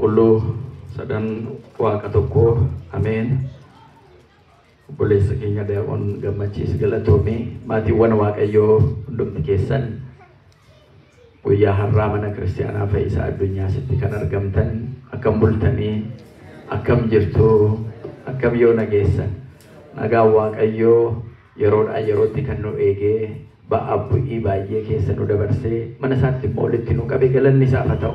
Qulqulluu sadan Waaqa tokko, ameen. Obboleessa keenya Daa'oon Gammachiis, galatoomii. Maatiiwwan Waaqayyoo hundumti keessan, guyyaa har'aa mana kiristaanaa Fayyisaa Addunyaasitti kan argamtan, akkam bultanii? Akkam jirtu? Akkam yoo nageessan? Nagaan Waaqayyoo yeroodhaa yerootti kan nu eegee, ba'aa bu'ii baay'ee keessa nu dabarsee, mana isaatti immoo walitti nu qabee, galanni isaaf haa ta'u.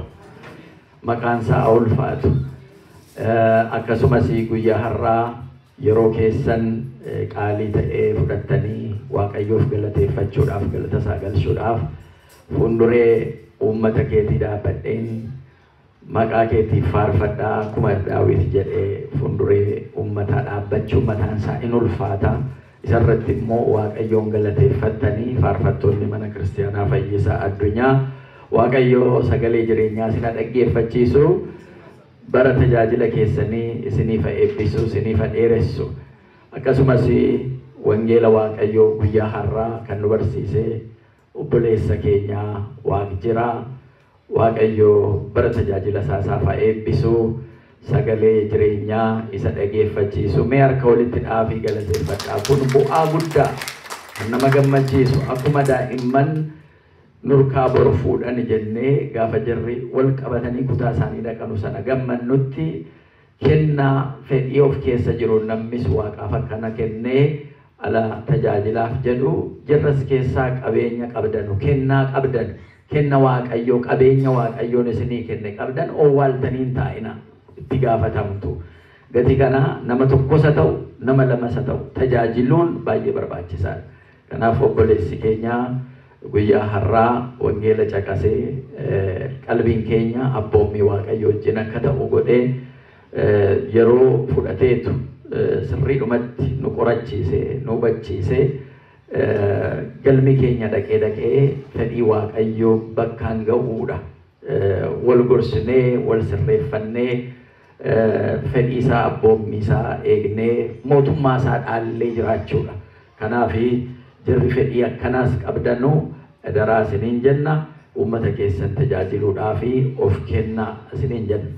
Maqaan isaa haa ulfaatu. Akkasumas guyyaa har'aa yeroo keessan qaalii ta'ee fudhattanii Waaqayyoof galateeffachuudhaaf, galata isaa galchuudhaaf, fuulduree uummata keetii dhaabbadheen maqaa keetiif faarfadhaa akkuma Daawit jedhee, fuulduree uummataa dhaabbachuun mataan isaa in ulfaata. Isarratti immoo Waaqayyoon galateeffattanii, faarfattoonni mana kiristaanaa Fayyisaa Addunyaa, Waaqayyoo sagalee jireenyaa isin dhaggeeffachiisu, bara tajaajila keessanii isiniif eebbisu, isiniif dheeressu. Akkasumas wangeela Waaqayyoo guyyaa har'aa kan nu barsiise obboleessa keenyaa Waaqjiraa, Waaqayyoo bara tajaajila isaa isaaf haa eebbisu, sagalee jireenyaa isa dhageeffachiisu. Mee harka walitti dhaafii galateeffadhaa. Kun bu'aa guddaa kan nama gammachiisu. Akkuma daa'imman nurkaa boru fuudhan jennee gaafa jarri wal qabatanii kutaa isaanii dhaqanu sana gammannutti, kennaa fedhii of keessa jiru namnis Waaqaaf akkana kennee ala tajaajilaaf jedhu, jirras keessaa qabeenya qabdanu, kennaa qabdan, kenna Waaqayyoo, qabeenya Waaqayyoon isinii kenne qabdan owwaaltanii hin taa'ina, itti gaafatamtu. Gati kana nama tokkos haa ta'u, nama lamas haa ta'u, tajaajiluun baay'ee barbaachisaadha. Kanaaf obboleessi keenya guyyaa har'aa wangeela caqasee, qalbiin keenya abboommii Waaqayyoo wajjin akka ta'u godhee, yeroo fudhateetu sirriidhumatti nu qorachiise, nu hubachiise. Galmi keenya dhaqee dhaqee fedhii Waaqayyoo bakkaan ga'uudha. Wal gorsinee, wal sirreeffannee, fedhii isaa, abboommii isaa eegnee, mootummaa isaa dhaallee jiraachuudha. Kanaaf jarri fedhii akkanaas qabdanu daraa isiniin jenna, uummata keessan tajaajiluudhaa fi of kennaa isiniin jenna.